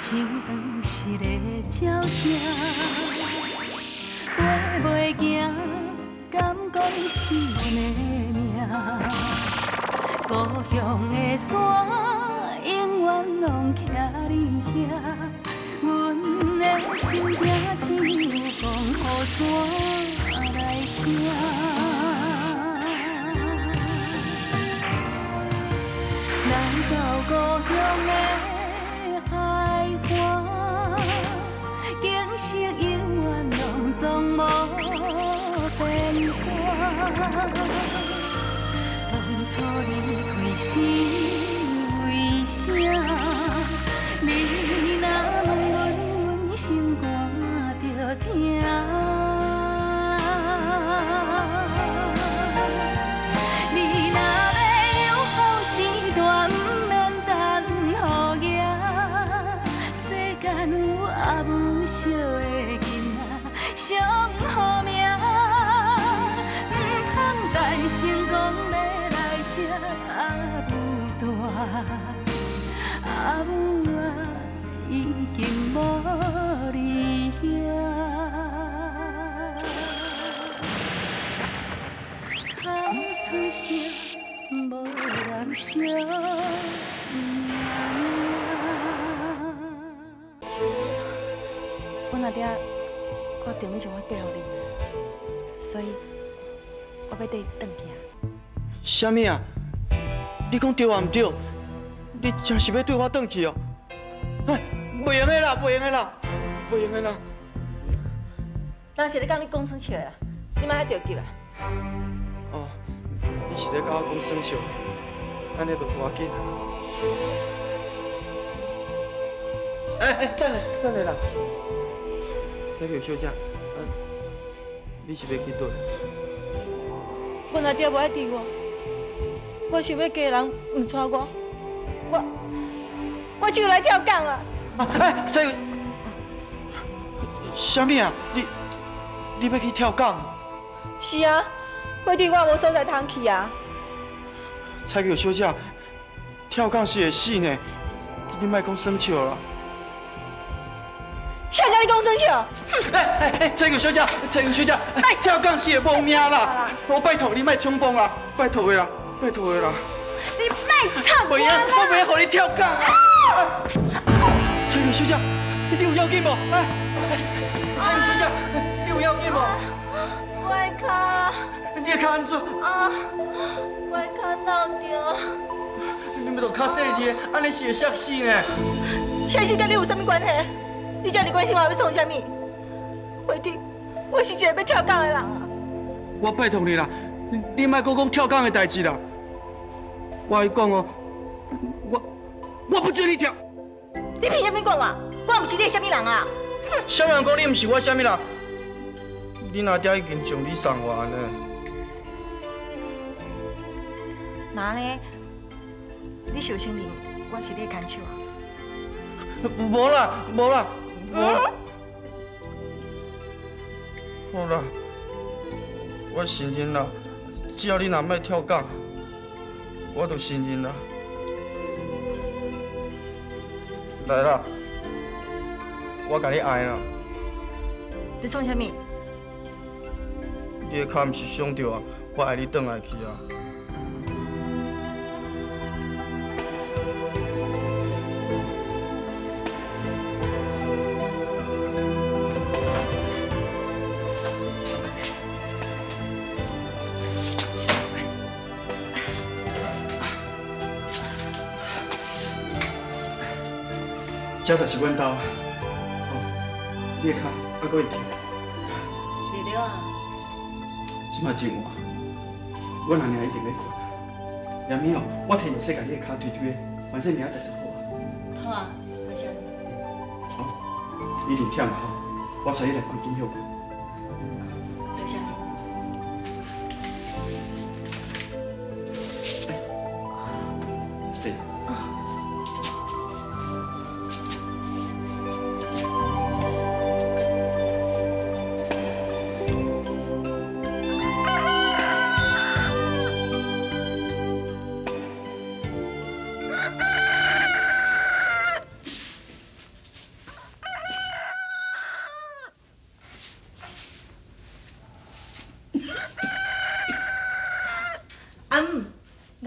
像斷失的鳥隻，飛袂行，敢講是阮的命。故鄉的山永遠攏徛佇遐，阮的心情只有講予山來聽。來到故鄉的海岸，景色永遠攏總無變化。當初離開是為啥？你若問阮，阮心肝就疼。你若欲有好時段，毋免等雨行。世間有阿母惜的囡仔上好命，毋通等成功欲來接阿母大，阿母啊已經無佇遐。哭出聲，無人惜命。阮阿爹決定欲將我嫁予你，所以我欲綴你轉去啊。啥物啊？你講對抑毋對？你真是欲綴我轉去哦？哎，袂用的啦，袂用的啦，袂用的啦！人是咧共你講耍笑的啦，你莫遐著急啦。哦，你是咧共我講耍笑，按呢就無要緊。哎哎，等下，等下啦！彩玉小姐，啊，你是欲去佗？阮阿爹無愛佇我，我想欲嫁人，毋娶我，我就來跳港啦！哎，彩玉，啥物啊？你欲去跳港？是啊，反正我無所在通去啊。彩玉小姐，跳港是會死呢，你莫講耍笑啦。誰共你講耍笑？哎哎哎，彩玉小姐，彩玉小姐，哎，跳港是會無命啦！我拜託你莫衝動啦，拜託的啦，拜託的啦。你莫插我袂用，我袂予你跳港啊！彩玉小姐，你有要緊無？哎，彩玉小姐，你有要緊無？我的跤。你的跤按怎？啊，我的跤鬧著。你欲著較細膩，按呢是會摔死呢。摔死佮你有啥物關係？你這麼關心我欲創啥物？惠弟，我是一个欲跳港的人啊！我拜託你啦，你莫閣講跳港的代誌啦。我共你講哦，我不准你跳。你憑啥物講我？我毋是你的啥物人啊！啥人講你毋是我啥物人？恁阿爹已經將你送我呢。那呢？你是有承認我是你的牽手啊？無啦，無啦，無啦。好啦，我承認啦，只要你若莫跳港，我就承認啦。來啦，我共你愛啦。你創啥物？你的跤毋是傷著啊，我愛你轉來去啊。這就是阮兜，哦，你的跤猶閣會痛？會著啊。這馬真晚，阮阿娘一定咧睏。連暝哦，我提藥水共你的跤推推的，反正明仔載就好啊。好啊，多謝你。好，你一定忝啊吼，我帶你來房間歇睏。多謝你。是。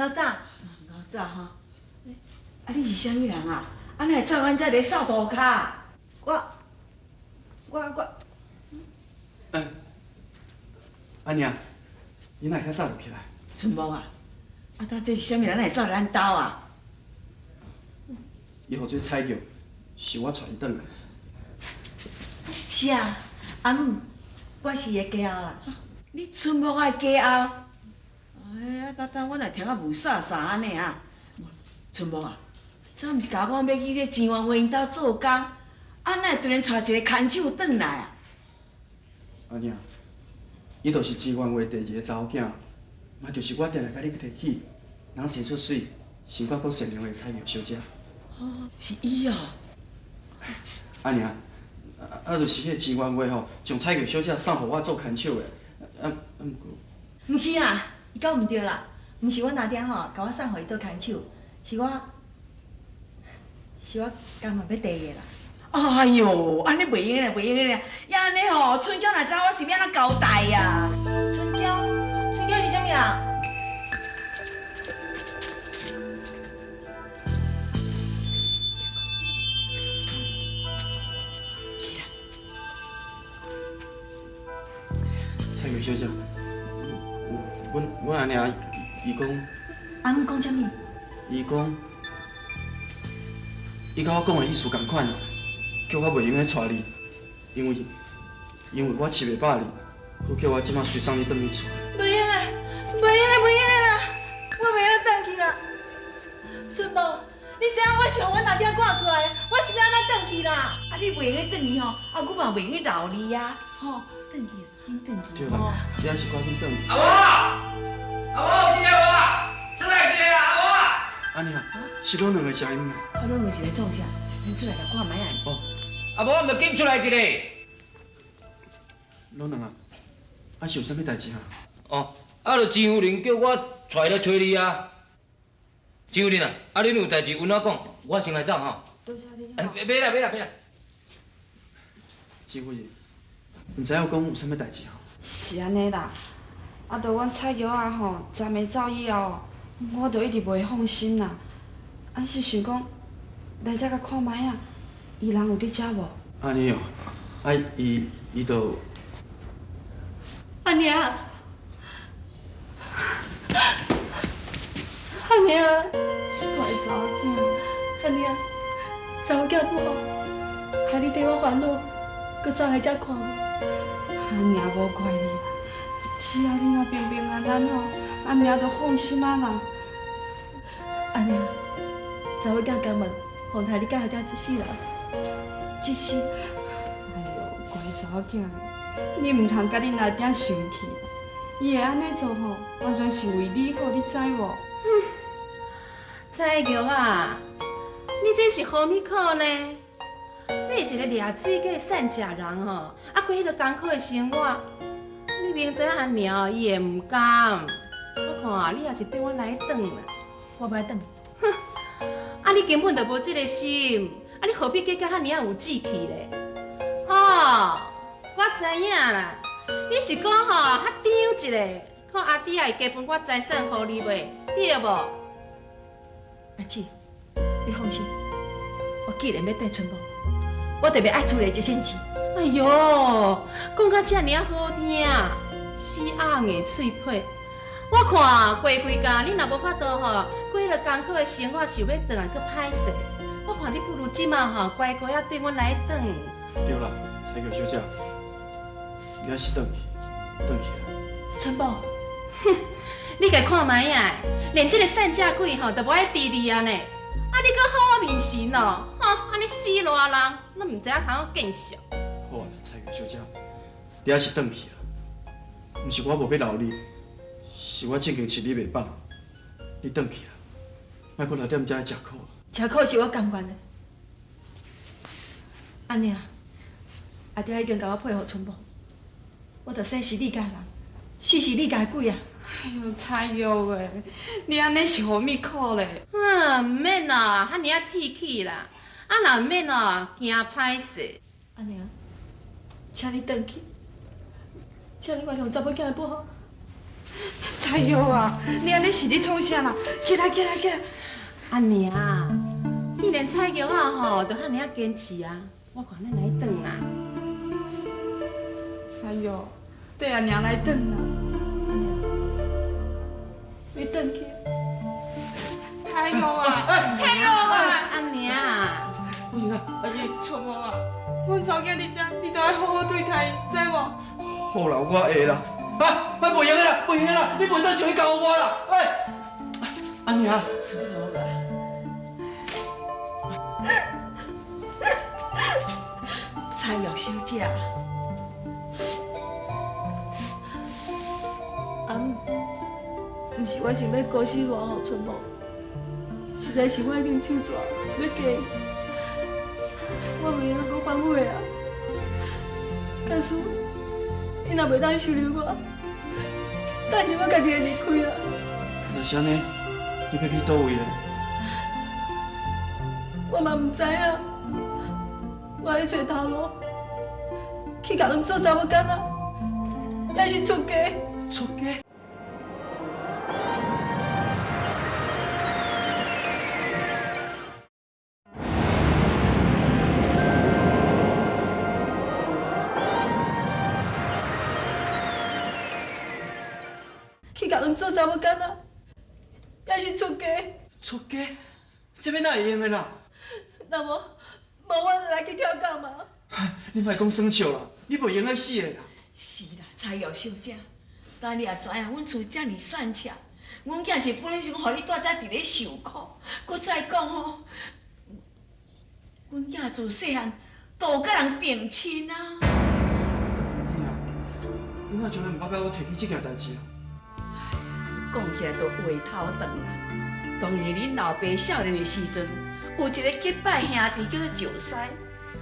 老早。老早吼。啊，你是啥物人啊？啊，哪会走阮遮咧扫涂跤？我，我我。哎，阿娘，你哪会遐早就起来？春木啊，啊，到这是啥物人？哪会走来咱兜啊？伊号做彩玉，是我带伊转来。是啊，阿姆，我是伊的家后啦。你春木的家后？哎，啊，等等，我若听啊雾煞煞按呢啊。春木啊，早毋是共我讲欲去彼钱元花𪜶兜做工，啊，哪会突然带一个牵手转来啊？阿娘，伊就是钱元花第二个查某囝，嘛就是我定定共你提起，人生出媠，性格阁善良的彩玉小姐。哦，是伊哦。阿娘，啊，就是彼个钱元花吼，将彩玉小姐送予我做牵手的，啊啊，毋过。毋是啦，伊讲毋对啦，毋是阮阿爹吼，共我送予伊做牵手，是我，是我甘愿欲缀伊的啦。哎哟，按呢袂用啦，袂用啦！抑按呢吼，春娇若知我是欲按怎交代啊？春娇，春娇是啥物人？彩玉小姐，阮阮阿娘伊讲，阿姆讲啥物？伊讲，伊佮我讲的意思仝款，叫我袂用得娶你，因为因为我饲袂饱你，阁叫我这马随送你转去厝。袂用的，袂用的，袂用的啦！我袂用转去啦。春木，你知影我是予阮阿爹赶出来的，我是欲按怎转去啦？啊，你袂用转去吼，啊，阮嘛袂用留你啊，吼，转去，紧转去。对啦，你还是赶紧转去。阿母，阿母有伫无啊？出来一下啊，阿母啊！按呢啊，是拢两个声音呢。啊，拢两个创啥？恁出来共看觅啊。哦。阿无，我们就紧出来一下。老两啊，啊是有啥物代志啊？哦，啊，就钱夫人叫我带伊来揣你啊。钱夫人啊，啊，恁有代志阮仔讲，我先来走吼。多谢你。哎，袂啦，袂啦，袂啦。钱夫人，毋知影讲有啥物代志吼？是按呢啦，啊，著阮彩玉仔吼，昨暝走以后，我就一直袂放心啦。啊，是想讲来遮共看觅仔，伊人有伫遮无？按呢哦，啊，伊伊就。阿娘，阿娘，乖查某囝，阿娘，查某囝不好，害你替我烦恼，阁走来遮看我。阿娘无怪你啦，只要你若平平安安吼，阿娘就放心啊啦。阿娘，查某囝甘愿奉待你佮阿爹一世人，这世。哎哟，乖查某囝，你毋通共恁阿爹生气，伊会按呢做吼，完全是为你好，你知无？彩玉啊，你这是何物苦呢？对一个掠水计散食人吼，啊过彼个艰苦的生活，你明知影阿娘伊会毋甘，我看啊，你也是对我来转啦。我欲转。哼，啊你根本就无这个心，啊你何必计较遐尔仔有志气咧？哦，我知影啦，你是讲吼较张一下，看阿弟仔会加分我财产予你袂？对无？阿姊，你放心，我既然欲缀春宝，我特别爱厝里一仙钱。哎哟，讲甲遮尔仔好听，死鸭硬喙皮。我看过几工，你若无法度吼，过彼个艰苦的生活，想欲转来阁歹势。我看你不如这马吼，乖乖仔对阮来转。对啦，彩玉小姐，你还是转去，转去啦。春宝，哼，你共看觅仔，连这个散食鬼吼都无爱治你啊呢！啊，你阁好面神哦，吼，按呢死赖人，拢毋知影通见笑。好啊，彩玉小姐，你还是转去啦。毋是我无欲留你，是我正经饲你袂饱，你转去啦，莫阁留踮遮食苦。食苦是我甘愿的。阿娘，阿爹已经共我配予春宝，我著生是你家人，死是你家的鬼啊！哎哟，彩玉的，你按呢是何物苦咧？啊，毋免啦，遐尔仔铁齿啦，啊若毋免哦，惊歹势。阿娘，请你转去，请你原谅查某囝的不好。彩玉啊，你按呢是咧创啥啦？起来起来起来！阿娘，既然彩玉仔吼，就遐尔仔坚持啊，我看咱来转啦。彩玉，缀阿娘来转啦。阿娘，你转去。彩玉啊，彩玉啊，阿娘。不行啊，阿姨。春梦啊，阮查某囝伫遮，你都爱好好对待伊，知无？好啦，我会啦。啊，啊，袂用啦，袂用啦，你袂当将伊交予我啦！哎，阿娘。春梦啊，彩玉小姐，阿姆，毋是我想欲孤身外予春梦，实在是我已经手绝，欲嫁伊，我袂用阁反悔啊。假使伊若袂当收留我，等下我家己会离开啊。若是按呢，你欲去佗位咧？我嘛毋知影，我欲揣头路，去共人做查某囡仔，抑是出家？出家？去共人做查某囡仔，抑是出家？出家？这欲哪会用的啦？那无，无我就来去跳港嘛。你莫讲耍笑啦，你袂用得死的啦。是啦，彩玉小姐，但你也知影，阮厝遮尔散赤，阮囝是本来想予你蹛遮伫咧受苦，阁再讲吼，阮囝自细汉就有佮人定亲啊。阿娘，你哪从来毋捌佮我提起这件代志啊？讲起来都话头长啦。当年恁老爸少年的时阵，有一个结拜兄弟叫做石西，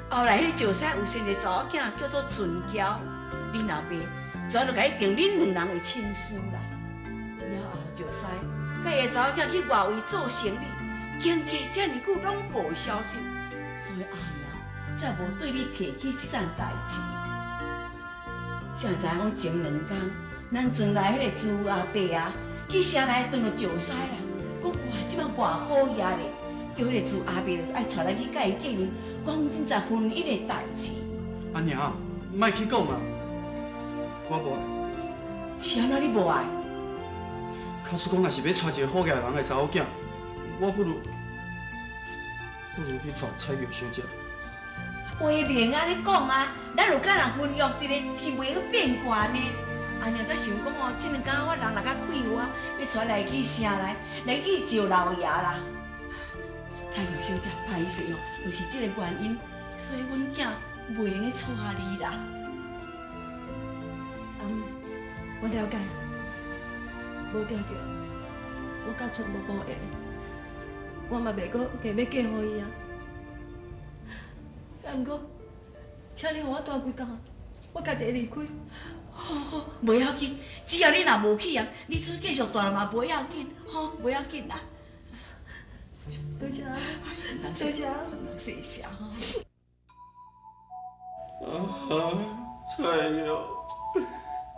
后来彼个石西有生一个查某囝叫做春娇，恁老爸全就共伊定恁两人的亲事啦。了后石西佮伊的查某囝去外围做生意，经过遮尔久拢无消息，所以阿娘才无对你提起这件代志。谁会知影讲前两工，咱庄内彼个朱阿伯啊，去城内遇著石西啦，讲哇，这摆偌好额咧，叫彼个朱阿伯爱带咱去佮伊见面，讲恁这婚姻的代志。阿娘，莫去讲啦，我无爱。是按怎你无爱？假使讲若是欲娶一个好额人的查某囝，我不如去娶彩玉小姐。话袂按呢讲啊，咱有佮人婚约伫咧，是袂去变卦呢。阿娘才想讲哦，这两工我人若较快活，欲带来去城内，来去招老爷啦。彩玉小姐，歹势哦，就是这个原因，所以阮囝袂用得娶你啦。阿姆，我了解，无定着，我佮春无无缘，我嘛袂阁硬欲嫁予伊啊。啊，毋过，请你予我蹛几工，我家己会离开。好好，袂要紧，只要你若无去啊，你厝继续蹛嘛无要紧，吼，无要紧啦。多谢，多谢，谢谢吼。啊，彩玉，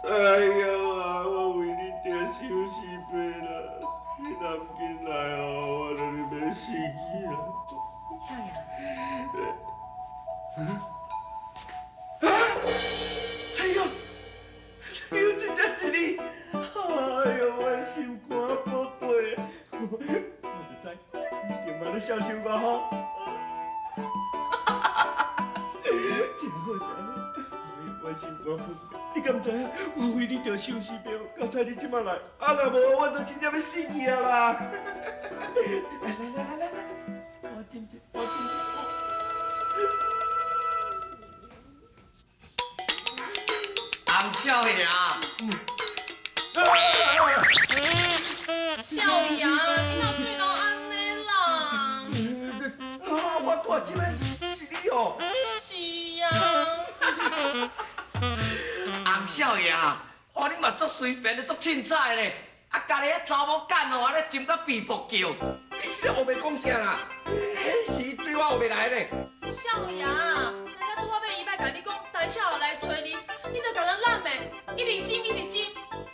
彩玉啊，我为你得相思病啦，你若毋紧来哦，我就是欲死去啊！少爷。啊！彩玉，彩玉，真正是你！哎哟，我的心肝宝贝，我就知你一定嘛咧孝心我吼。真好，真好，我心肝宝贝，你敢知影？我为你得相思病，刚才你这摆来，啊若无我就真正欲死去啊啦！来来来来来，我斟一，我斟一。红少爷，少爷，你哪对老按呢啦？啊，我大这个是你哦。是啊。红少爷，哇，你嘛足随便的，足凊彩的咧，啊，家己彼查某干哦，按呢斟甲变薄叫。你是咧乌白讲啥啦？彼是对我乌白来咧。少爷，人家拄仔欲伊摆共你讲，陈少爷来揣你，你就共人揽的，一直斟一直斟。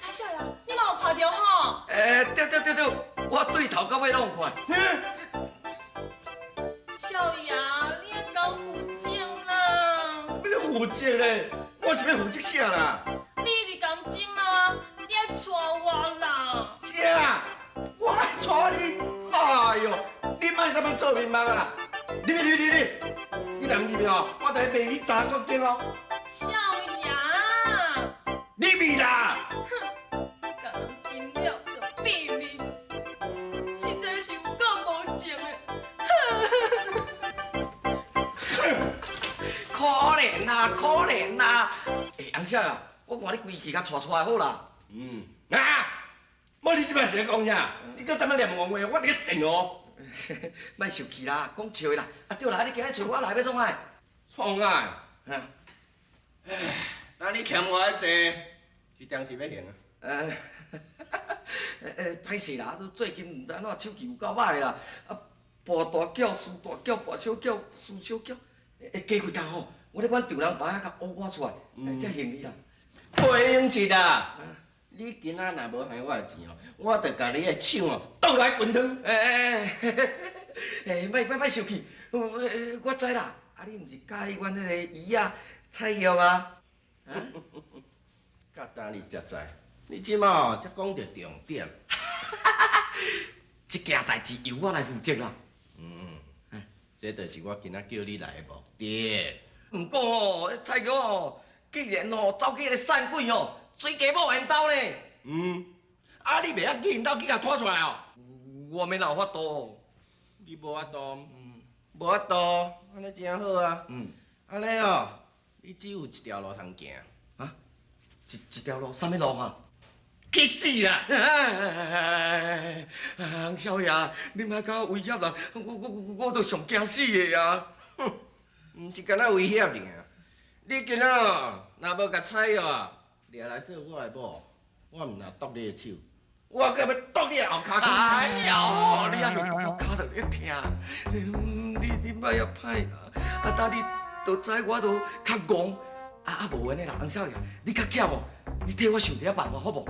陈少爷，你嘛有著吼。欸，對對對對，我對頭到尾攏有看。少爺，你愛交負責啦！欲負責咧？我是欲負責啥啦？你伫共斟啊！你愛娶我啦！啥？我愛娶你？哎呦，你莫咁樣做面夢啊！入去入去入去！你若毋入去哦，我就去賣你十個金哦！少爺，入去啦！哼，你共人斟了就變面，實在是有夠無情的。可憐啊，可憐啊！欸，翁少啊，我看你規氣較掣掣好啦。嗯，啊，無你這擺是咧講啥？你閣踮咧念戇話，我佇咧神哦。莫受氣啦，講笑的啦。啊對啦，啊你今日揣我來欲創啥？創啥？啊。唉，等你欠我的債，這當是欲還啊？歹勢啦，最近毋知按怎手氣有夠歹的啦。啊，跋大轎、輸大轎、跋小轎、輸小轎。欸，過幾工吼，我咧阮丈人爸遐共烏我出來，才還你啦。袂用得啦！你今仔若無還我的錢哦，我就共你的手哦倒來滾湯。欸欸欸，莫莫莫生氣，我知啦。啊，你毋是佮意阮彼個姨仔彩玉啊？到今你才知，你這馬哦才講著重點。這件代誌由我來負責啦。嗯，這就是我今仔叫你來的目的。毋過吼，彩玉吼，竟然吼走去彼个散鬼吼，追加某緣兜呢。嗯，啊，你袂晓去𪜶兜去共拖出來哦？我免有法度。你無法度，無法度，按呢真好啊。嗯，按呢哦，你只有一條路通行。啊？一條路？啥物路啊？去死啦！翁少爺，你莫共我威脅啦！我都上驚死的啊！哼，毋是干焦威脅爾，你今仔哦，若無共彩玉啊，掠來做我的某，我毋但剁你的手，我閣欲剁你的後跤。哎喲，你猶未剁我跤就咧疼，你莫遐歹啦！啊，呾你都知我都較戇，啊無閒的啦，翁少爺，你較巧無？你替我想一下辦法好無？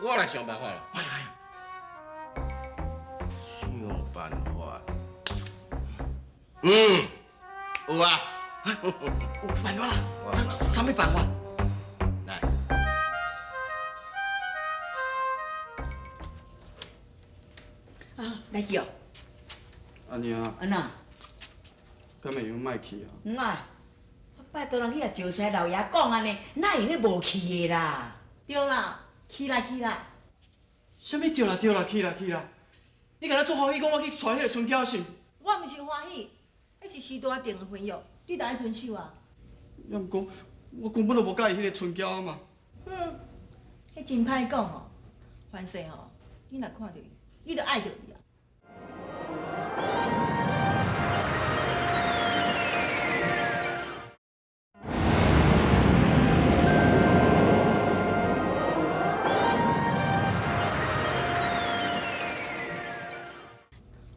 我來想辦法啦。哎呀，想辦法。嗯，有啊，有辦法啦。啥物辦法？來。啊，來去哦。阿娘。按怎？敢會用莫去啊？毋愛，我拜託人去共石西老爺講按呢，哪會用無去的啦？對啦，去啦去啦。啥物對啦對啦，去啦去啦！你敢若足歡喜講我去娶彼个春嬌是？我毋是歡喜，彼是時代定的婚約，你著愛遵守啊。也毋過，我根本就無佮意彼个春嬌啊嘛。嗯，彼真歹講吼，凡勢吼，你若看著伊，你就愛著伊啊。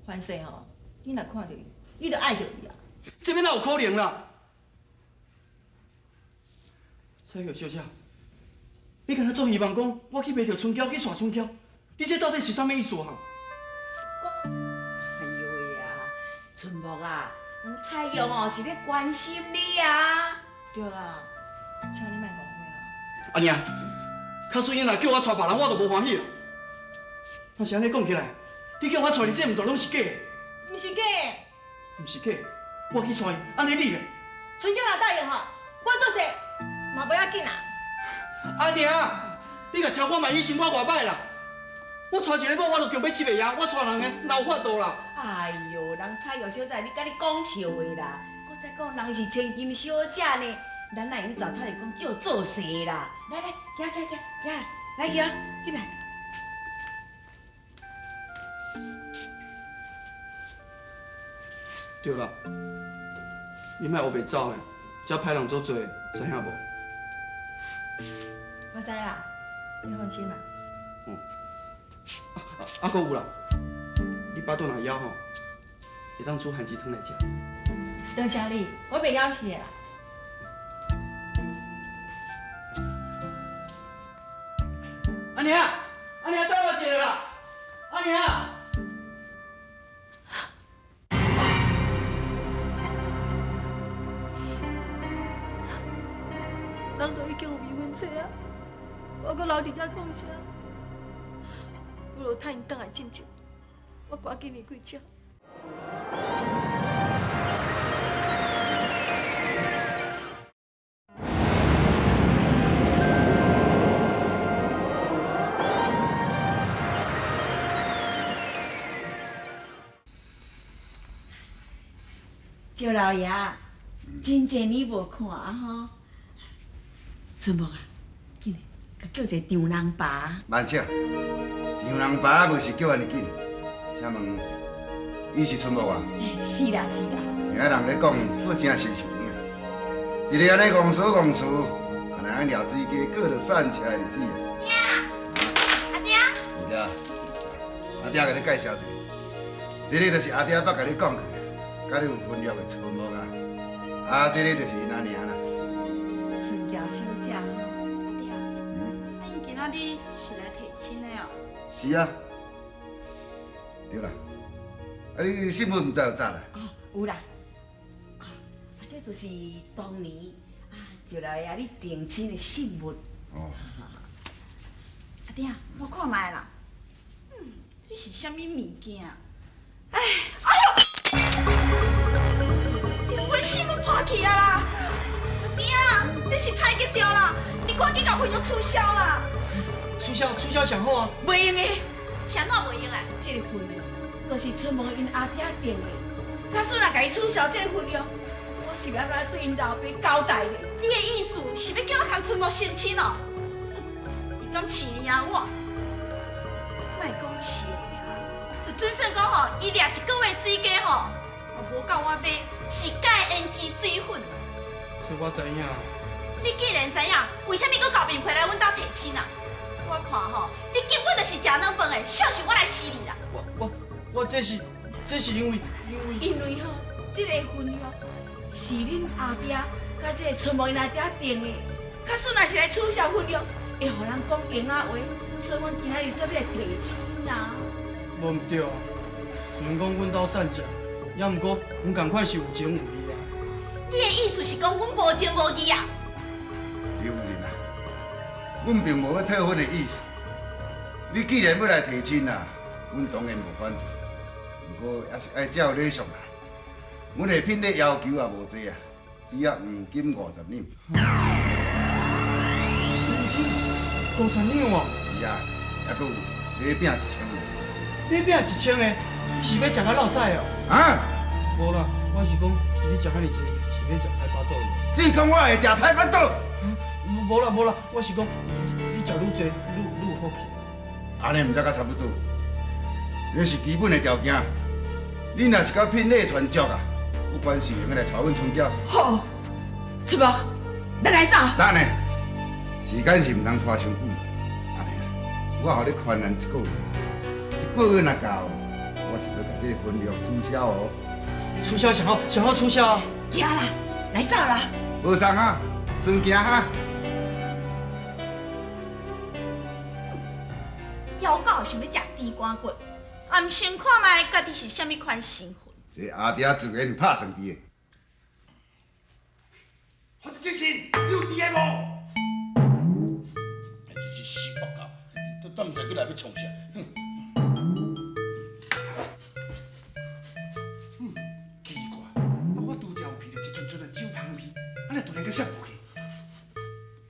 凡勢吼，你若看著伊，你就愛著伊啊！這欲哪有可能啦？彩玉小姐，你敢若足希望講我去賣著春嬌，去娶春嬌？你這到底是啥物意思哈？我，哎喲喂啊，春木啊，彩玉哦是咧關心你啊。對啦，請你莫誤會啦。阿娘，假使𪜶若叫我娶別人，我就無歡喜啦。若是按呢講起來，你叫我娶你，這毋就攏是假的？毋是假的。毋是假的，我去娶伊，按呢你咧？春嬌若答應吼，我做勢嘛無要緊啦。阿娘，你共聽看覓，你心肝偌歹啦！我娶一個某，我就強欲七个爺，我娶兩个哪有法度啦？哎喲，人彩玉小姐，你佮你講笑的啦。閣再講，人是千金小姐呢，咱哪會用糟蹋伊講叫做勢啦？來來，行行行行，來去啊，進來。對啦，你莫烏白走的，遮歹人足濟，知影無？我知啦，你放心啦。嗯。啊，閣有啦，你巴肚若枵吼，會當煮番薯湯來食。多謝你，我袂枵死的啦。阿娘，人都已经有未婚妻啊，我阁留伫遮创啥？为了趁𪜶转来进前，我赶紧离开遮。赵老爷，真济年无看啊吼！春木啊，紧来，共叫一个丈人爸。慢请，丈人爸无是叫按呢紧，请问伊是春木啊？是啦是啦。听人咧讲，好声是有影。一个按呢戆索戆厝，干焦按掠水鸡过著散车的日子。阿爹。是啊，阿爹共你介绍一下，这个就是阿爹捌共你讲过。佮你有婚约的春木啊，啊，这个就是𪜶阿娘啦。春娇小姐吼，阿爹，啊，𪜶今仔日是来提亲的哦。是啊，对啦，啊，你信物毋知有早来？哦，有啦。啊，这就是当年啊，赵老爷你订亲的信物。哦。阿爹，我看觅啦。这是啥物物件？哎，哎哟！订婚信物破去啊啦！阿爹，这是歹结掉啦！你赶紧共婚约取消啦！取消取消上好啊！袂用的，啥怎袂用的？这个婚约都是春木𪜶阿爹订的，假使若共伊取消这个婚约，我是欲按怎对𪜶老爸交代呢？你的意思是欲叫我共春木成亲哦？伊敢饲会赢我？莫讲饲会赢，就准算讲吼，伊掠一个月水鸡吼，嘛无够我买一盖胭脂水粉。这我知影。你既然知影，为啥物阁厚面皮来阮兜提亲啊？我看吼，你根本就是食软饭的，相信我来饲你啦。我这是因为因为吼，这个婚约是恁阿爹佮这个春木𪜶阿爹订的，假使若是来取消婚约，会予人讲闲仔话，所以阮今仔日才欲来提亲啊。无毋对啊，虽然讲阮兜散食，也毋过阮仝款是有情有义啊。你的意思是讲阮无情无义啊？刘夫人啊，阮并无欲退婚的意思。你既然欲来提亲啊，阮当然无反对。毋过也是爱照礼数啦。阮的聘礼要求也无济啊，只要黄金50两。50两哦？是啊，还阁有礼饼1000个。礼饼1000个，你是欲食甲落屎哦？啊？无啦，我是讲，是你食遐尔济，是欲食歹巴肚。你讲我会食歹巴肚？无啦无啦，我是讲，你食愈济，愈有福气。按呢毋才较差不多。这是基本的条件。你若是佮聘礼传足啊，有关系会用来娶阮春娇。好，春木，咱来走。等下，时间是毋通拖伤久。按呢啦，我予你宽限一个月，一个月若到，我是欲共这个婚约取消哦。取消上好，上好取消。行啦，来走啦。无送啊，先行哈。枵狗想欲食猪肝骨，也毋先看觅家己是啥物款身份。这阿爹自然是拍算伫的。发精神，你有伫个无？真是死恶狗，都毋知去内欲创啥。哼。奇怪，啊我拄则有闻著一阵阵的酒香味，啊哪突然间啥无去？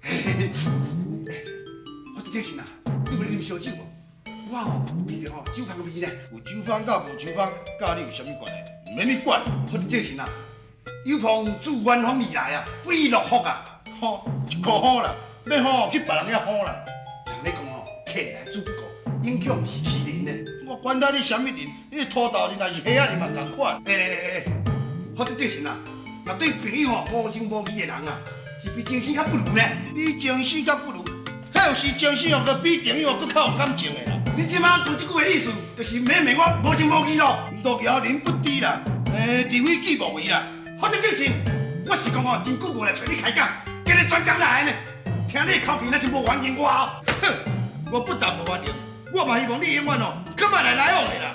嘿嘿嘿，发精神啊，你有咧啉烧酒无？我吼闻著吼酒香味呢。有酒香佮无酒香，佮你有啥物关系？毋免你管。发精神啊，有风自远方而来啊，不亦乐乎啊！吼，一箍好啦，欲好去别人遐好啦。人咧讲吼，客来主顾，影响是饲人呢。我管他你啥物人，你土豆人还是虾仔人嘛仝款。欸，发精神啊，若对朋友吼无情无义的人啊，是比情死较不如呢。比情死较不如，彼有时情死哦，阁比朋友阁较有感情的啦。你这摆讲这句话意思，就是骂骂我无情无义咯。路遥人不知啦，除非己无为啦。发精神，我是讲哦，真久无来揣你开讲，今日专工来的呢。听你的口气，若是无欢迎我哦。哼，我不但无欢迎，我嘛希望你永远哦，阁莫来来往的啦。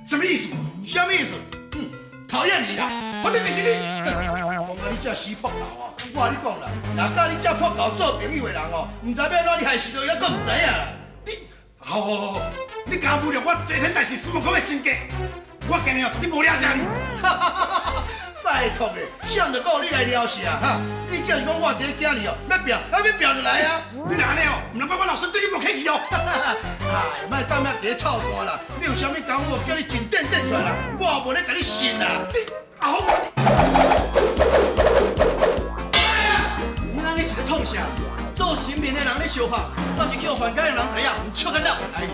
什么意思？什么意思？哼，讨厌你啦！发精神你，讲到你这死破头啊！我佮你讲啦，若佮你遮破猴做朋友的人哦，毋知欲按怎你害死到伊，犹阁毋知影啦。你，好好好，你敢侮辱我齐天大圣孙悟空的身格？我今日哦，绝对无了赦你！拜托咧，谁就阁予你来撩啥哈？你叫是讲我伫咧惊你哦，欲拼，啊欲拼就来啊！你若按呢哦，毋能怪我老孙对你无客气哦。哎，莫当遐伫咧臭蛋啦！你有啥物功夫，叫你尽电电出来啦！我无咧共你信啦！你阿虎，你按呢是咧创啥？做神明的人咧相拍，倒是予凡间的人知影，笑甲闹。哎，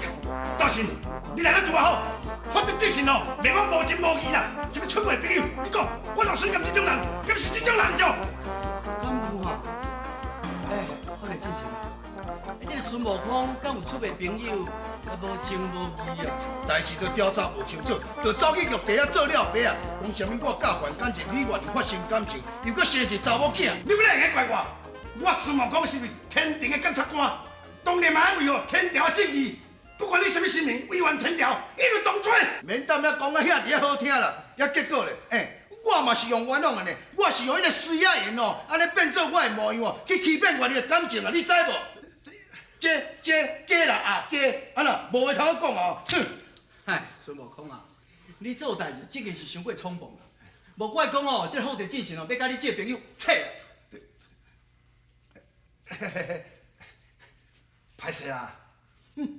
赵信，你来得拄仔好，福德正神哦，袂我无情无义啦，啥物出卖朋友？你讲，我老孙敢这种人，敢是这种人就？敢有啊？哎，福德正神啊，这个孙悟空敢有出卖朋友，啊无情无义啊？代志都调查无清楚，就走去玉帝遐做了白啊！讲啥物我佮凡间一女怨发生感情，又阁生一个查某囝。你欲来会怪我？我孙悟空是天庭的监察官，当然嘛爱维护天条的正义。不管你啥物神明，违反天条，一律动罪。免踮遐讲啊遐尔好听啦，也结果咧，欸，我嘛是用冤枉的呢，我是用彼个媠仔言哦，按呢变做我的模样哦，去欺骗原你的感情啊，你知无？这假啦啊假，啊那无话通讲哦，哼！哎，孙悟空啊，你做代志这件是伤过冲动啦，无怪讲哦，这个福地正神哦，欲佮你这个朋友切。歹势啦，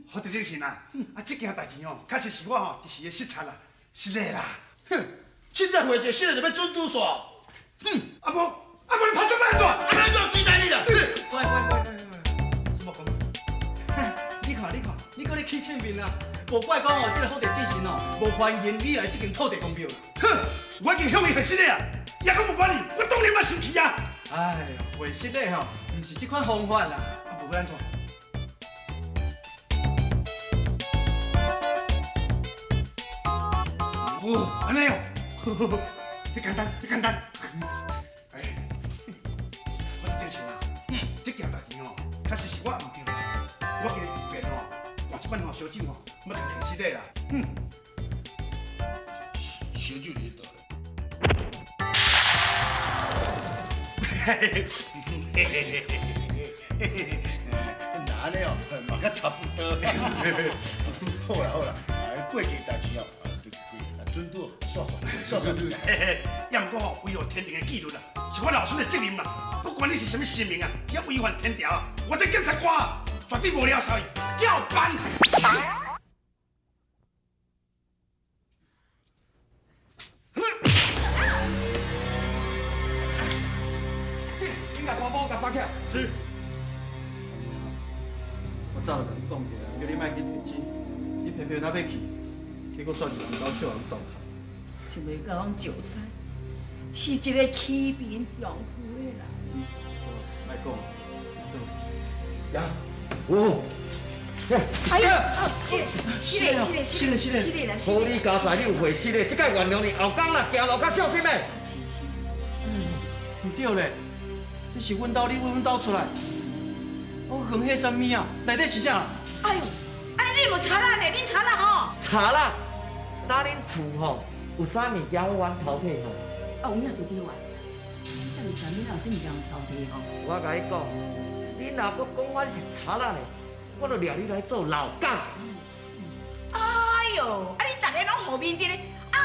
福地正神啊，啊这件代志哦，确实是我吼一时的失察啦，失礼啦。哼，凊彩回一个失礼就欲准拄煞。哼，啊无啊无你拍什么按怎？啊按怎随在你啦？喂喂喂喂喂，孙悟空，你看你看，你阁咧起凊面啊！无怪讲哦，这个福地正神哦，无欢迎你来这间土地公庙。哼，我已经向伊回失礼啊，伊犹阁无满意，我当然嘛生气啊。哎呦，回失礼吼，毋是这款方法啦。啊，无欲按怎？哦，按呢哦，这简单，这简单。哎，我是正神啊，这件代志哦，确实是我毋对啦。我今日变吼，换这款吼烧酒吼，欲共提失礼啦。哼，烧酒伫佗？嘿嘿嘿嘿嘿嘿嘿，那按呢哦，嘛阁差不多。好啦好啦，过去代志哦，准拄煞煞煞。嘿嘿，也毋过吼，维护天庭的纪律啦，是我老孙的责任啦。不管你是啥物神明啊，只要违反天条啊，我这检察官啊，绝对无了赦伊，照办。你共包包共绑起来。是。我早就共你讲过啊，叫你莫去提亲，你偏偏若欲去，结果煞是人兜予人糟蹋。想袂到阮石狮是一个欺贫重负的人。莫讲，呀，哦，哎呀，是是嘞是嘞是嘞是嘞是嘞啦，好你家在你有会失礼，这摆原谅你，后工啦行路较小心的。是是。毋对咧，这是阮兜，你为阮兜出来，我远彼啥物啊？内底是啥？哎呦，按呢你无查啦呢？恁查啦吼？查啦，那恁厝吼有啥物件予阮偷摕吼？啊，有影就对啊。这尔啥物哪有啥物件偷摕吼？我共你讲，你若阁讲阮是贼仔呢，我就掠你来做老港。哎呦，啊你逐个拢予面伫咧，哎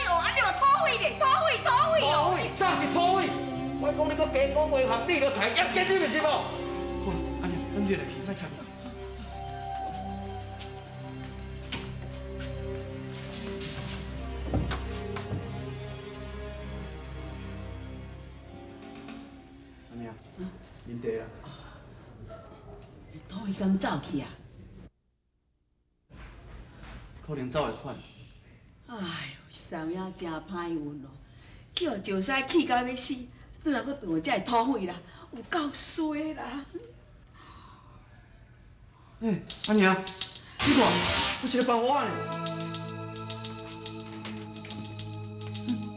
呦，啊你话土匪咧，土匪土匪哦！土匪，啥是土匪？我讲你阁加讲话行，你就抬一见你就是无？好，按呢，咱入来去，莫插。阿娘，啉茶啦。土匪敢走去啊？可能走会快。哎呦，实在有影真歹运哦，去予石狮气到欲死，转来阁遇著这个土匪啦，有够衰啦！欸，阿娘，你看，有一个包裹仔呢。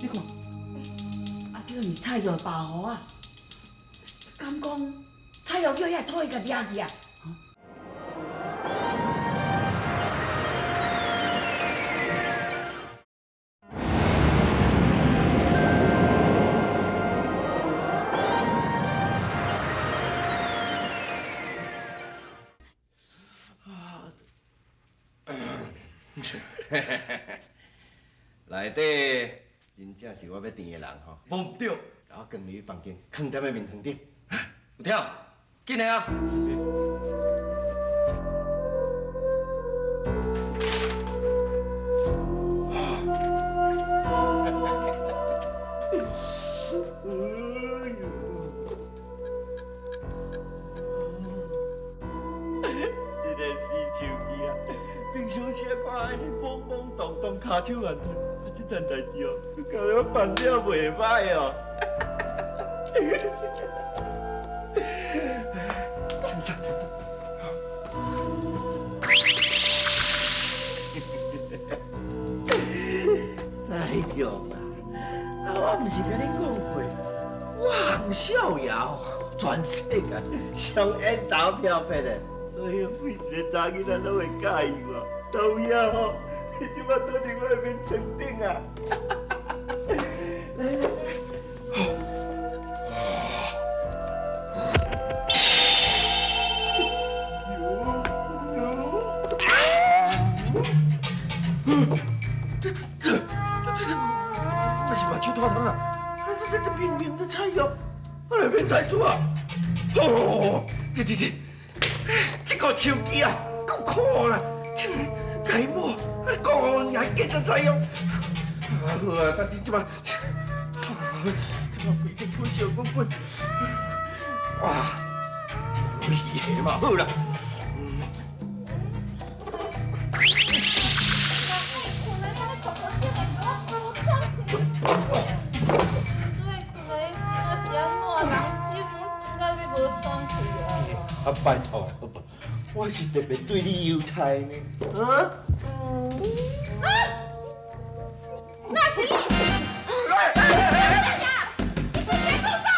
你看，啊，这个是蔡玉的包袱啊，敢讲蔡玉叫遐土匪共掠去啊？內底真正是我欲甜的人吼，無毋對，共我關入去房間，囥踮咧眠床頂。有聽？緊來啊！這个死手機啊，平常時看按呢懵懵懂懂，跤手亂推，啊，這層代誌哦，就共我辦了袂歹哦。彩玉啊，啊，我毋是共你講過，我洪少爺全世界上緣投飄撇的，所以每一个查囡仔攏會佮意我，都有影吼，伊這擺倒佇我的眠床頂啊！來來來，這這這這，那是目睭脫窗啊！啊，這這明明的彩玉，啊來變彩珠啊！哦，這這這，這個手機啊，夠苦啦！開某，啊，講也記得彩玉。啊好啊，但是這擺，這擺規身躯燒滾滾，哇，皮鞋嘛好啦。啊，拜託，我是特別對你優待呢，啊？啊！那是你！你是誰創啥啊？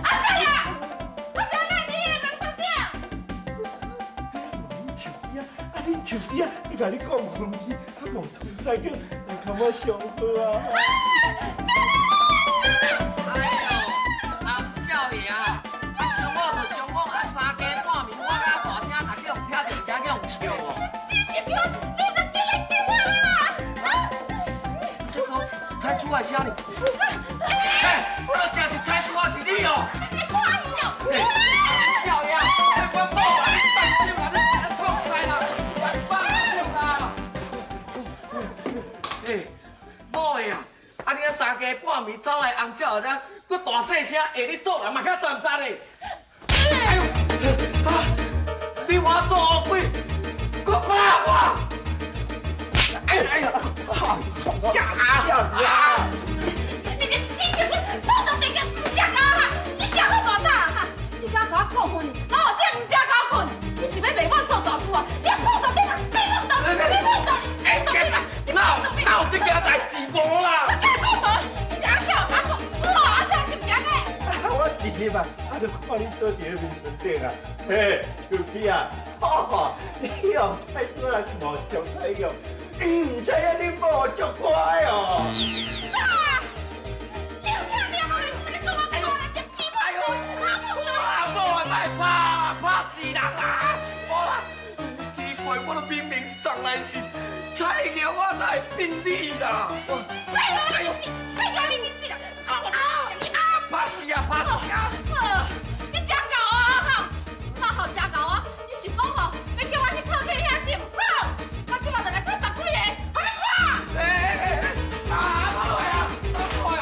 阿少爺，我想來你的眠床頂。啊，恁手機啊，伊共你講分去，啊，無出使叫來較我上好啊。哎呦，洪少爺啊，啊，上好就上好，啊，三更半暝我較大聲，若叫人聽著，驚叫人笑哦。是是叫，你就緊來救我啦！這個彩珠的聲呢？哎，我都真是彩珠啊，是你哦。你看伊哦。少爺，我某啊，你放手啦，你是咧創啥啦？放手啦！哎，某的啊，啊你啊三更半暝走來洪少爺遮，閣大細聲，下你做人嘛較知毋知咧？哎呦，啊！你話做烏鬼，閣拍我！哎哎呀，嚇死人啦！你這死臭鬼，碰到地個毋食狗哈？你食好偌大哈？你敢共我講分，然後這毋食狗睏？你是欲賣我做大夫啊？你碰到地嘛死碰到，死碰到，你碰到地嘛？你哪有哪有這件代誌無啦？你敢講無？你是阿少阿講，有無阿少是毋是按呢？我一入啊，啊就看你倒佇咧眠床頂啊，嘿，手機啊，哦，你用彩珠來冒充彩玉，伊毋知影你某足乖哦。啊！你有聽到無？你講我講來接姊妹，阿母啊，某的莫拍，拍死人啊！無啦，奇怪，我都明明送來是彩玉，我才會變你啦。彩玉，你彩玉，你死啦！啊啊！拍死啊，拍死啊！你食够啊哈！這馬好食夠啊！你是講吼，欲叫我去討客遐是毋？好，我這馬就來討十幾個，予你看。哎哎哎！啊，跑落來啊，跑落來啊！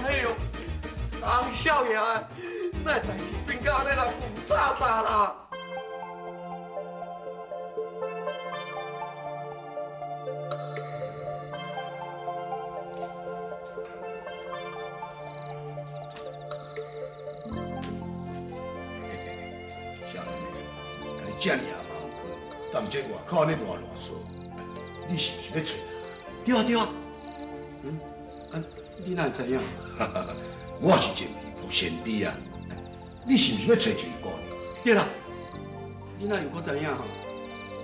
哎呦，洪少爺啊，那代誌變到按呢啦，霧煞煞啦！少年的，啊你遮爾啊茫睏，踮這外口按呢賴賴嗦，你是毋是欲揣人？對啊對啊。嗯，啊，你哪會知影？我是一媒婆先知啊，你是毋是欲揣一个姑娘？對啦，你哪又閣知影吼？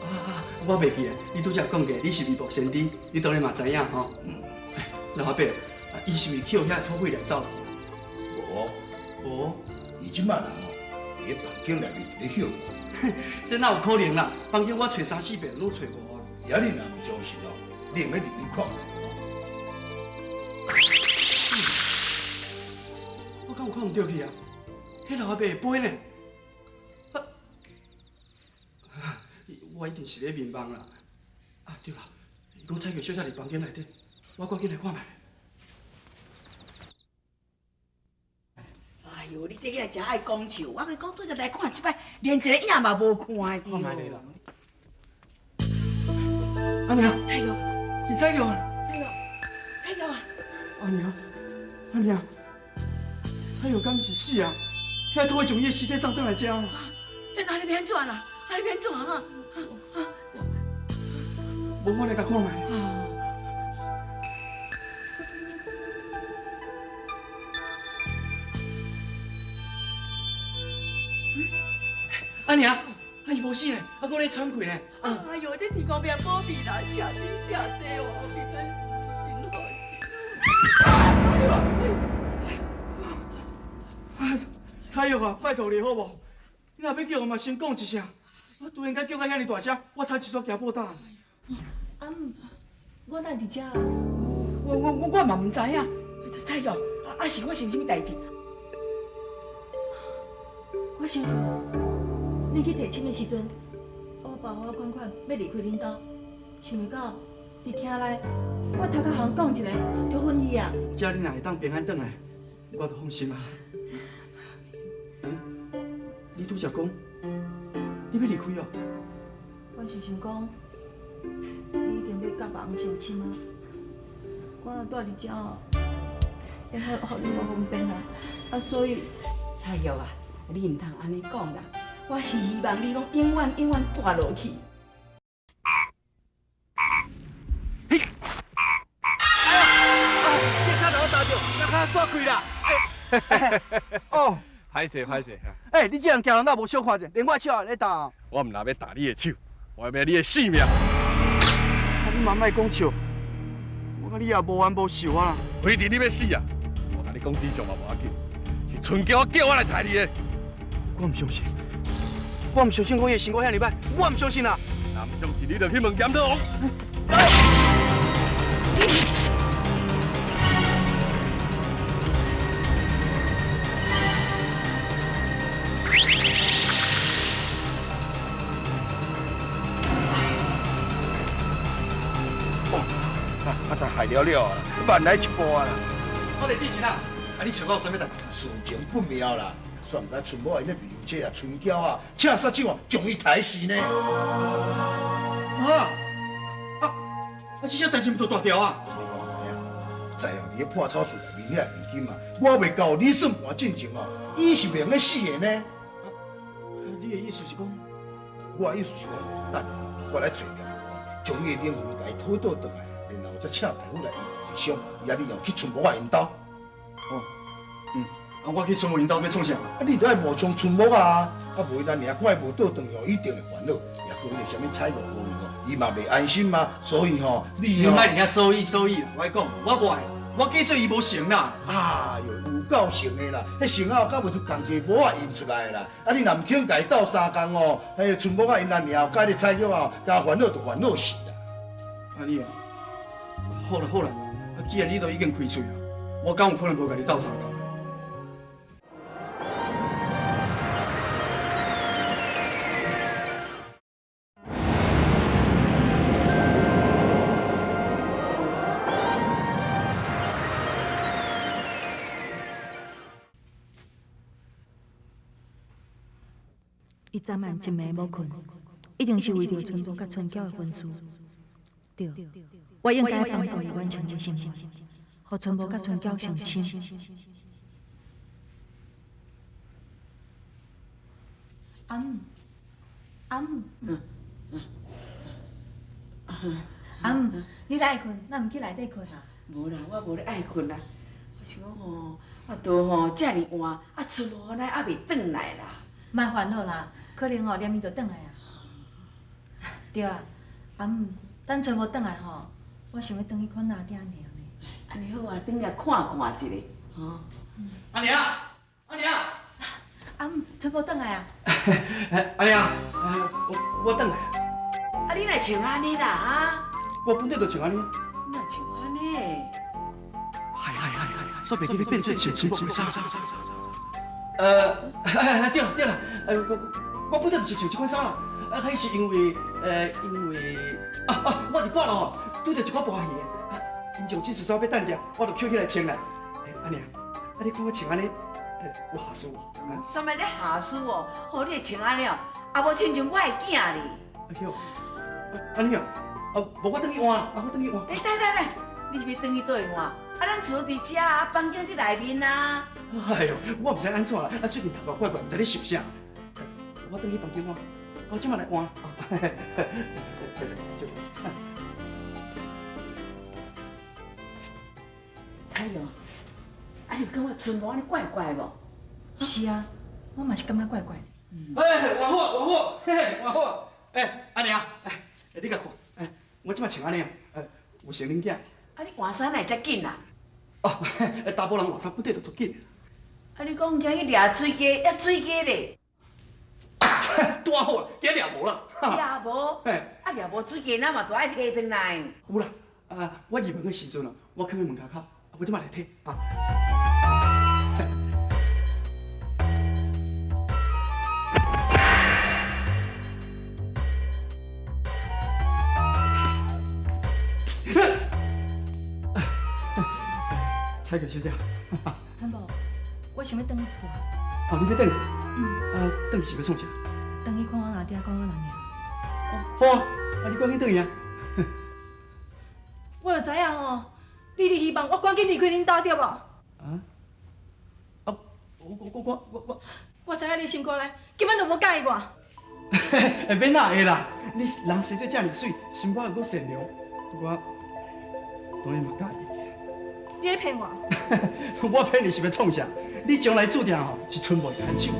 啊，我袂記得，你拄才講過，你是媒婆先知，你當然嘛知影吼。老阿伯，啊，伊是毋是去予遐土匪掠走去？无？无。伊这摆人哦，伫咧房间内面伫咧歇困。这哪有可能啦？房间我揣三四遍拢揣无啊。呀，你若毋相信哦，你用得入去看。我敢有看毋对去啊？彼老阿伯会飞呢？啊，我一定是咧眠梦啦。啊，对啦，伊讲彩玉小姐伫房间内底，我赶紧来看觅。哎哟，你这囡仔真爱讲笑，我共你讲，拄才来看一摆，连一个影嘛无看的。看觅咧啦。阿娘，彩玉，是彩玉。彩玉，彩玉啊！阿娘，阿娘，彩玉敢是死啊？遐土将伊的尸体送转来遮。欸，那你欲按怎啦？啊，你欲按怎啊？无，我来共看觅。阿娘，啊伊无死呢，啊阁咧喘气呢。哎哟，这天公伯保庇啦，谢天谢地哦，平安真好真。啊，彩玉啊，拜托你好无？你若欲叫我嘛，先讲一声。我突然间叫到遐尔大声，我差一撮惊报胆。阿姆，我哪伫遮啊？我嘛毋知影。彩玉，啊是发生啥物代志？我想到，恁去提亲的时阵，我包包款款欲离开恁兜，想袂到伫厅内，我头壳予人讲一个，就昏去啊。只要你若会当平安转来，我就放心啊。嗯，你拄才讲，你欲离开哦？我是想讲，你已经欲佮别人相亲啊，我若蹛伫遮哦，会予你无方便啊，啊所以。彩玉啊，你毋通按呢讲啦，我是希望你讲永远永远蹛落去。嘿！哎呦！这跤头打著，那跤煞开啦！哎，哦，歹势歹势。哎，你这人行人哪无小看者，连我手也咧打。我毋若欲打你的手，我欲你的性命。啊，你嘛莫讲笑，我佮你也无冤无仇啊。非得你欲死啊！我共你讲真相嘛无要紧，是春娇叫我来刣你的。我毋相信，我毋相信我伊会生我遐尔歹，我毋相信啦。若毋相信，你就去问检讨王。啊，但害了了啊，慢来一步啊啦。我来之前啊，啊你揣我有啥物代志？事情不妙啦，煞毋知春某𪜶咧未婚妻啊，春娇啊，请杀手啊，将伊刣死呢。啊啊！啊，这项代志毋就大条啊？你讲知影？知哦，伫咧破草厝内面遐黄金啊，我未交你算盘进前哦，伊是袂用咧死的呢。啊，你的意思是讲？我的意思是讲，等下我来揣阎罗王，将伊的灵魂共伊讨倒转来，然后再请大夫来医治伤，伊啊，你后去春木仔𪜶兜。哦，嗯，啊，我去春木𪜶兜欲创啥？啊，你著爱冒充春木啊，啊，无伊咱娘看伊无倒转去哦，一定会烦恼。也阁彼个啥物彩玉姑娘哦，伊嘛袂安心嘛，所以吼，你你莫伫遐所以所以，我讲，我无爱，我计做伊无成啦。哎哟，有够成的啦！彼成后敢袂出仝一个母仔印出来的啦。啊，你若毋肯共伊斗相共哦，彼春木仔𪜶阿娘佮彼个彩玉哦，共烦恼就烦恼死啦。按呢哦，好啦好啦，啊，既然你都已经开喙啊，我敢有可能无共你斗相共？伊昨晚一暝无睏，一定是为著春木佮春娇的婚事。对，我应该帮助伊完成这心愿，予春木佮春娇成亲。阿姆，阿姆，阿姆，你咧爱睏，哪毋去内底睏啊？无啦，我无咧爱睏啦。我是讲吼，啊，都吼遮尔晚，啊，春木哪犹未转来啦？莫烦恼啦，可能吼连伊就转来啊。对啊，阿姆，等春木转来吼，我想欲转去看阿爹娘呢。按呢好啊，转来看看一下，吼。阿娘，啊，春寶轉來啊？阿娘，我轉來。啊，你哪穿按呢啦啊？我本底就穿按呢。你哪穿按呢？係係係係，煞袂記你變做穿春木的衫。對啦對啦，我本底毋是穿這款衫啦，啊，彼是因為我佇半路吼拄著一寡跋魚的，啊，𪜶將這束衫欲擲著，我就抾起來穿啦。阿娘，啊，你看我穿按呢，有瑕疵無？啊？啥物咧瑕疵哦？吼，你會穿按呢哦？啊，無親像我的囝咧。哎喲，按呢哦，啊，無我轉去換，啊，我轉去換。欸，等等等，你是欲轉去佗位換？啊，咱厝佇遮啊，房間佇內面啊。哎喲，我毋知按怎啦，啊，最近頭殼怪怪，毋知咧想啥。我轉去房間換，我這馬來換。彩玉，啊，你感覺春木按呢怪怪無？是啊，我嘛是感覺怪怪的。哎，換好，換好，嘿嘿，換好。哎，阿娘，哎，你共看，哎，我這馬穿按呢，有像恁囝。啊，你換衫哪會遮緊啊？哦，查埔人換衫本底就足緊。啊，你講驚去掠水雞，抑水雞咧？拄仔好，今掠無啦。掠無？啊，掠無水雞，咱嘛都愛提轉來。有啦，啊，我入門的時陣啊，我囥佇門跤口，我這馬來提啊。彩菊小姐，春寶，我想欲轉去一下。哦，你欲轉去？嗯。啊，轉去是欲創啥？轉去看阮阿爹，看阮阿娘。哦，好啊，啊，你趕緊轉去啊。我就知影吼，你佇希望我趕緊離開恁兜對無？啊？啊，我。我知影你心肝內根本就無佮意我。欸，免哪會啦，你人生做遮爾媠，心肝又閣善良，我當然嘛佮意你。你咧騙我？我騙你是欲創啥？你將來注定吼是春木的牽手。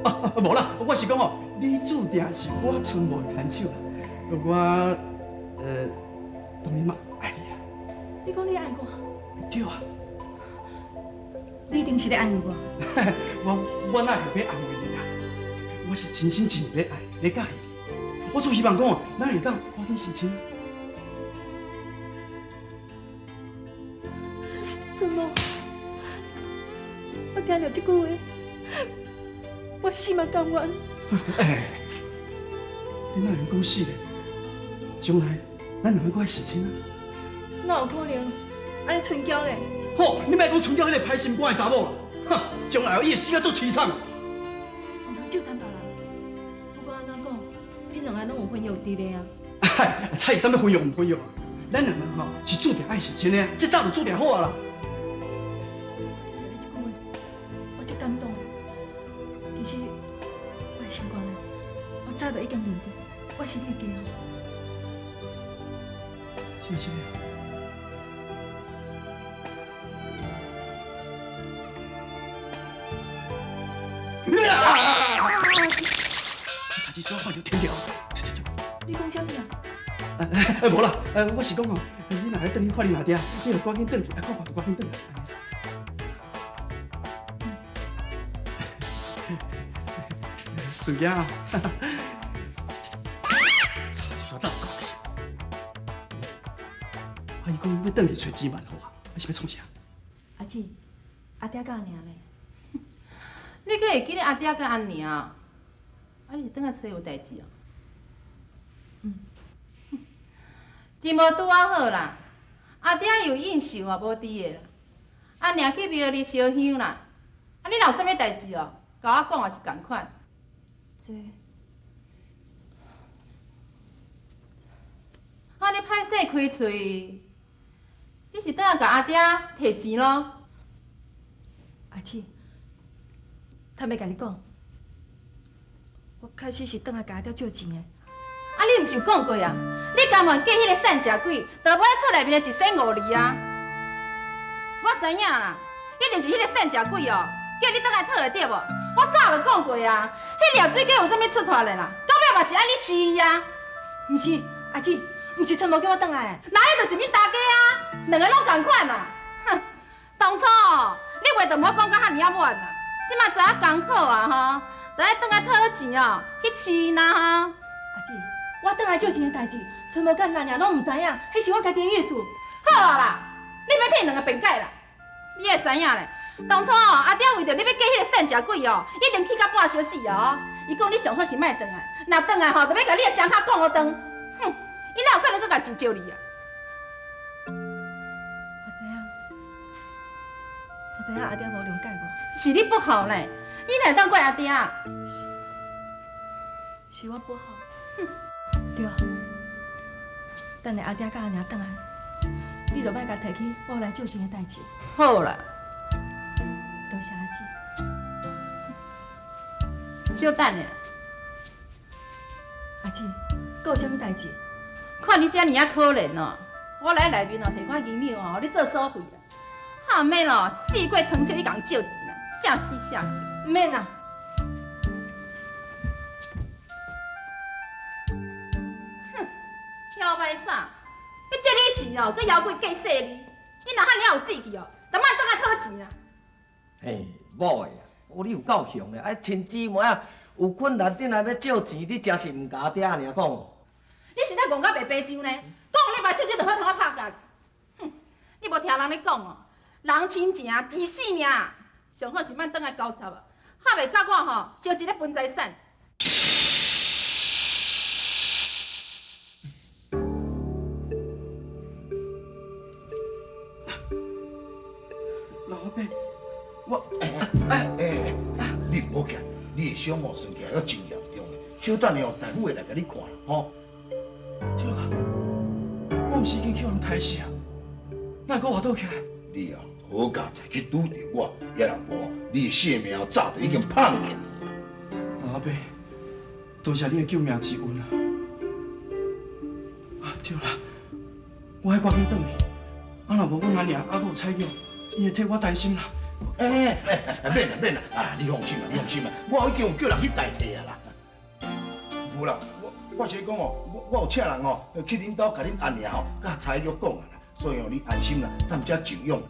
啊，無啦，我是講吼，你注定是我春木的牽手啦。我，當然嘛愛你啊。你講你愛我？對啊。你一定是咧安慰我。我哪會欲安慰你啊？我是真心真意咧愛你，咧佮意你。我只希望講，咱會當趕緊成親。春木，我聽著這句話，我死嘛甘願。欸，你哪會講死咧？將來咱兩個閣愛成親啊？哪有可能？按呢春嬌咧？好，你莫講春嬌彼個歹心肝的查某啦，哼，將來哦，伊會死甲足淒慘。毋通咒談別人，不管按怎講，恁兩个攏有婚約佇咧啊。哎，猜啥物婚約毋婚約啊？咱兩個吼是注定愛成親的，這早就注定好啊啦。聽著你這句話，我足感動的。其實我的心肝內，我早就已經認定我是你的繼後。真是的。差一丝看著天條。你講啥物啊？哎，無啦，我是講吼，你若欲轉去看恁阿爹，你就趕緊轉去，啊，看看就趕緊轉來。水啊！差一丝闹够去。啊，伊講欲轉去揣錢萬予我，啊是欲創啥？阿姊，阿爹佮阿娘咧？你閣會記得阿爹佮阿娘？啊，你是轉來揣有代誌哦？嗯。錢無拄仔好啦，阿爹有應酬也無佇的啦，阿娘去廟裡燒香啦。啊，你若有啥物代誌哦，共我講也是仝款。這，啊，你歹勢開喙，你是轉來共阿爹提錢咯？阿姊，坦白共你講，我確實是轉來共阿爹借錢的。啊，你毋是有講過啊？你甘願嫁彼個散食鬼，就無愛厝內面的一生五二啊！我知影啦，一定是彼個散食鬼哦，叫你轉來討的對無？我早就講過啊，彼掠水雞有啥物出脫的啦？到尾嘛是按呢飼伊啊！毋是，阿姊，毋是春木叫我轉來的，那彼就是恁大家啊，兩个攏仝款啦。哼，當初哦，你話就莫講甲遐爾仔滿啊！這馬知影艱苦啊吼，就愛轉來討錢哦，去飼啦吼。阿姊，我轉來借錢的代誌，春木佮阿娘攏毋知影，彼是我家己的意思。好啊啦，你欲替𪜶兩个辯解啦。你會知影咧？當初哦，阿爹為著你欲嫁彼个散食鬼哦，已經氣甲半小死哦。伊講你上好是莫轉來，若轉來吼，就欲共你的雙跤摃予斷。哼，伊哪有可能閣共錢借你啊？我知影，我知影阿爹無諒解我。是你不好咧，你哪會當怪阿爹？是我不好。對啊，等下阿爹佮阿娘轉來，你就莫共提起我來借錢的代誌。好啦，多謝阿姊。小等下，阿姊，閣有啥物代誌？看你遮爾仔可憐哦，我來內面哦，提寡銀兩哦，予你做所費啦。哈免哦，四過倉手去共借錢啦，嚇死嚇死！毋免啦。哼，晓歹啥？欲借你錢哦，閣枵鬼計細膩，你若遐爾仔有志氣哦，就莫轉來討錢啊！嘿，某的啊，哦，你有夠雄的，啊，親姊妹啊，有困難轉來欲借錢，你真是毋共阿爹按呢講。你實在戇甲袂白上呢，講禮拜手指就好通我拍架。哼，你無聽人咧講哦，人親情，錢性命，上好是莫轉來交插啊，哈袂佮我吼燒一个分財產。老阿伯，我哎哎，你毋好驚，你的傷哦算起來閣真嚴重咧，小等下哦，大夫會來共你看啦，吼。對啊，我毋是已經去予人刣死啊，哪會閣活倒起來？你啊，好佳哉去拄著我，抑若無，你的性命早就已經放棄。老阿伯，多謝你的救命之恩啊！啊，對啦，我愛趕緊轉去，啊若無阮阿娘猶閣有彩玉，伊會替我擔心啦。哎哎，免啦免啦，啊，你放心啦，你放心啦，我已經有叫人去代替啊啦。無啦，我是講哦，我有請人哦，去恁兜共恁阿娘吼，佮彩玉講啊啦，所以哦，你安心啦，踮遮靜養，